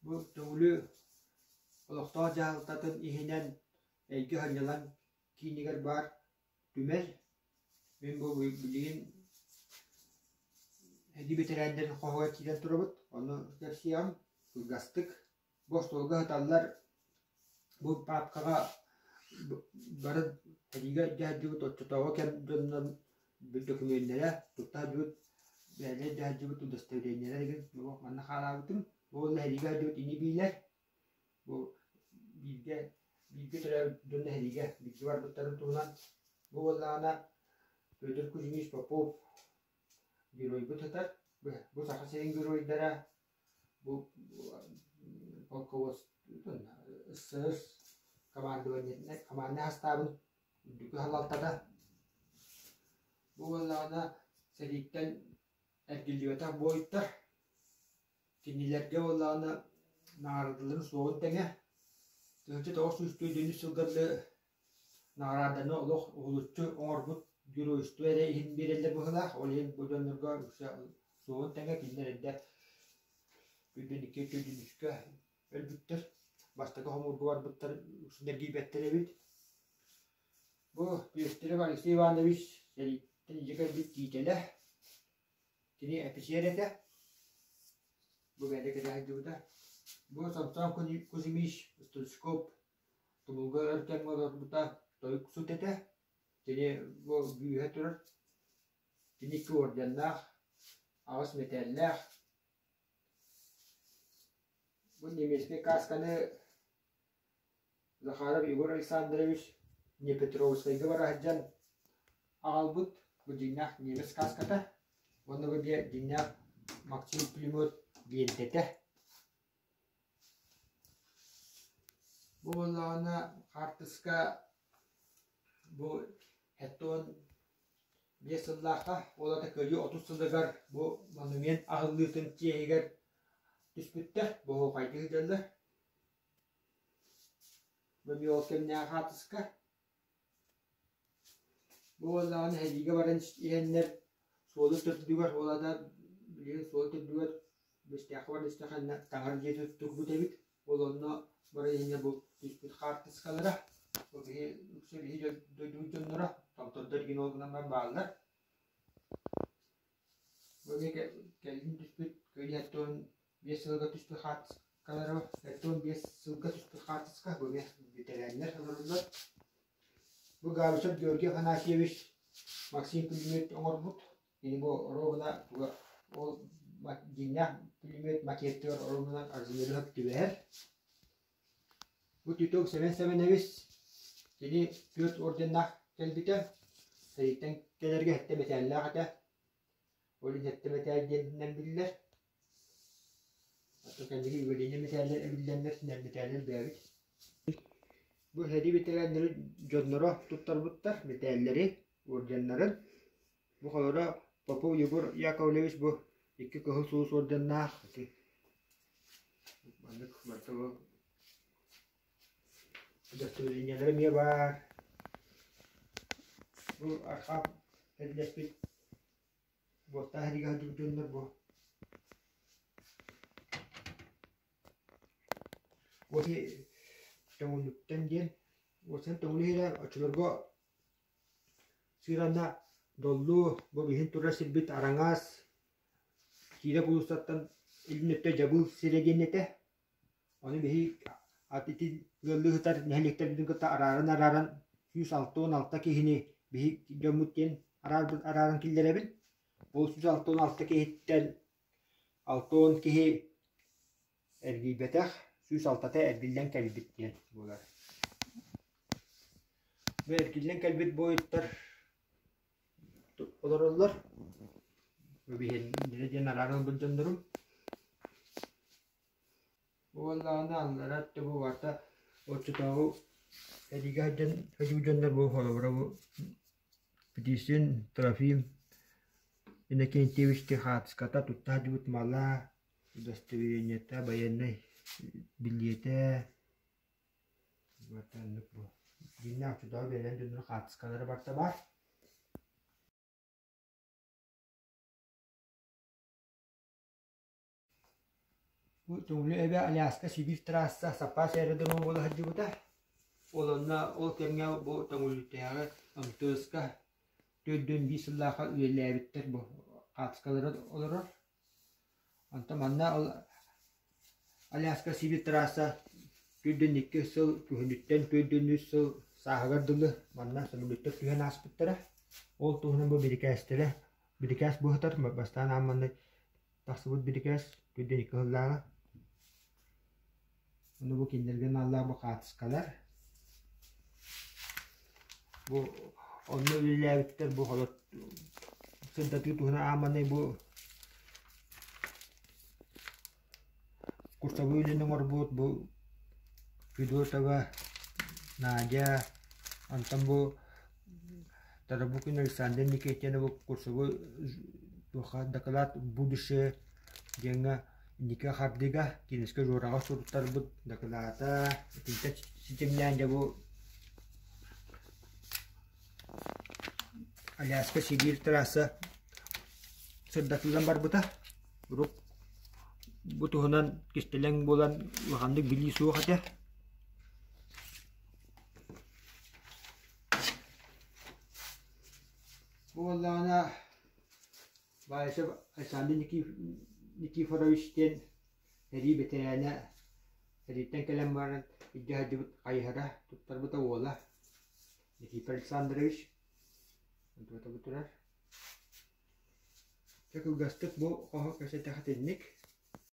Бу Төҥүлү олохтоох дьаһалтатын иһинэн Эйгэ сынньалаҥ киинигэр баар түмэл. Мин бу билигин эдии бэтэрээннэрин хоһугар киирэн турабыт. Ону кэпсиэҕим кылгастык. Бу остуолга сыталлар бу паапкаҕа бары эдиигэ дьаһайдыбыт оччотооҕу кэм дьонунан дөкүмүөннэрэ тутта сылдьыбыт бэйэлэрэ дьаһайдыбыт удостоверениелэр игин бу манна хаалаабытым. Бу уонна эһиги сылдьыбыт ини-биилэр Бу бииргэ бииргэ төрөөбүт дьон нэһилиэгэ бииргэ барбыттарын туһунан бу буоллаҕына Федор Кузьмич Попов геройбут сытар. Бу Саха сирин геройдара бу полководец СССР командованиетынан команднай састаабын үрдүкү салалтата. Бу буоллаҕына сэрииттэн эргиллибэтэх буойуттар Кинилэргэ буоллаҕына наҕараадаларын суоҕун тэҥэ, 1994 сылга дылы наҕарааданы олох уһулуччу оҥорбут геройство эрэ иһин биэрэллэр быһыылаах. Ол иһин бу дьоннорго үксэ суоҕун тэҥэ кинилэр эрдэ күндүн икки күндүн үскэ өлбүттэр. Бастакы хомуурга барбыттар үксүн эргийбэттэр эбит. Бу Пестерев Алексей Иванович сэрииттэн илдьэ кэлбит киитэлэ. Кини эписиэр этэ. Бу бэйэтэ кэлэ сылдьыбыта. Бу Самсон Кузьмич Стручков тумулга өр кэмҥэ олорбута тойуксут этэ. Кини бу бүүһэ турар. Кини икки орденнаах, аҕыс мэтээллээх. Бу немецкэй касканы Захаров Егор Александрович Днепропетровскайга бара сылдьан аҕалбыт бу дьиҥнээх немец кааската уонна бу дьиҥнээх Максим пулемет лиэнтэтэ. Бу буоллаҕына хаартыска бу 75 сыллаахха ол аата Кыайыы 30 сылыгар бу монумент аһыллыытын чиэһигэр түспүттэр, боһуохайдыы сылдьаллар. Бу эмиэ ол кэмнээҕи хаартыска. Бу буоллаҕына сэриигэ баран иһэннэр суолу төрдүгэр ол аата билигин суол төрдүгэр Бэстээххэ баран истэххинэ таҥара дьиэтэ турбут эбит. Ол онно баран иһэннэр бу түспүт хаартыскалара. Ол биһи үксэ биһи дойдубут дьонноро томтордор игин ол гынан баран бааллар. Бу эмиэ кэлин түспүт кыайыы 75 сылга түспүт хаартыскалара 75 сылга түспүт хаартыска бу эмиэ бэтэрээннэр олороллор. Бу Габышев Георгий Афанасьевич Максим пулемет оҥорбут. Кини бу оруобуна туга ол дьиҥнээх пулемет макеттыгар оруобуна размерыгар түбэһэр. Бу Титов Сэмэн Сэмэнэбис кини түөрт орденнаах кэлбитэ. Сэрииттэн кэлэргэ сэттэ мэтээллээх этэ. Ол иһин сэттэ мэтээл диэнинэн биллэр. Оттон кэнники юбилейнай мэтээллэр эбиллэннэр мэтээллэр бэйэбит. Бу сэрии бэтэрээннэрин дьонноро туттарбыттар мэтээллэри, орденнарын. Бу холоро Попов Егор Яковлевич бу икки кыһыл сулус орденнаах ити маннык барыта бу удостоверениелара эмиэ баар. Бу архаап тэрилэспит Буоттаах иһигэ сылдьыбыт дьоннор бу Уоси Төҥүлүттэн диэн уосан Төҥүлү иһирэ оччолорго сыыранна Доллу бу биһин турар сирбит Араҥас Киирэ куулуссаттан илин өттө Дьабыыл сирэ диэн этэ. Ону биһи ити ыаллыы сытар нэһилиэктэрбитин кытта арааран-арааран 166 киһини биһи дьоммут диэн арааран киллэрэбин. Ол 166 киһиттэн 60 киһи эргийбэтэх, 106-та эргиллэн кэлбит диэн буолар. Бу эргиллэн кэлбит буойуттар олороллор. Бу биһиэннэрэ диэн арааран ылбыт дьоннорум. Буоллаҕына аллара өттө бу барыта оччотооҕу сэриигэ сылдьан сылдьыбыт дьоннор бу холобура бу Птицын Трофим Иннокентьевич хаартыската тутта сылдьыбыт мала, удостоверениета, байыаннай билиэтэ барыта оннук бу. Дьиҥнээх оччотооҕу бэйэлэрин дьоннорун хаартыскалара барыта баар. Бу Төҥүлү эбэ Аляска Сибиир трасса саппаас аэродрома буола сылдьыбыта. Ол онно ол кэмҥэ бу Төҥүлүтээҕи МТС-ка 41 сыллаахха үлэлээбиттэр бу хаартыскалара олорор. Онтон манна ол Аляска Сибиир трасса 42 сыл күһүнүттэн 43 сыл сааһыгар дылы манна сөмөлүөттэр түһэн ааспыттара. Ол туһунан бу бирикээстэрэ бирикээс быһытар бастаан аан манна тахсыбыт бирикээс 42 сыллааҕы. Ону бу кинилэргэ аналлаах бу хаартыскалар. Бу онно үлэлээбиттэр бу холот сырдатыы туһунан ааманай бу курсовой үлэни оҥорбут бу Федотова Надя, онтон бу Тарабукин Александр Никитина бу курсовой туохха дакылаат будущее диэҥҥэ инники хардыыга киниэскэ Жораҕа суруттарбыт дакылаата итинтэн ситимнээн дьэ бу Аляска Сибиир трасса сырдатыллан барбыта. Урут бу туһунан кистэлэҥ буолан улаханнык билии суох этэ. Бу буоллаҕына Баишев Александр Никифорович диэн сэрии бэтэрээнэ сэрииттэн кэлэн баран илдьэ сылдьыбыт хайыһара туттарбыта уола Никифор Александрович онтубата бу турар. Чэ кылгастык бу хоһу кэпсэтэххэ итинник.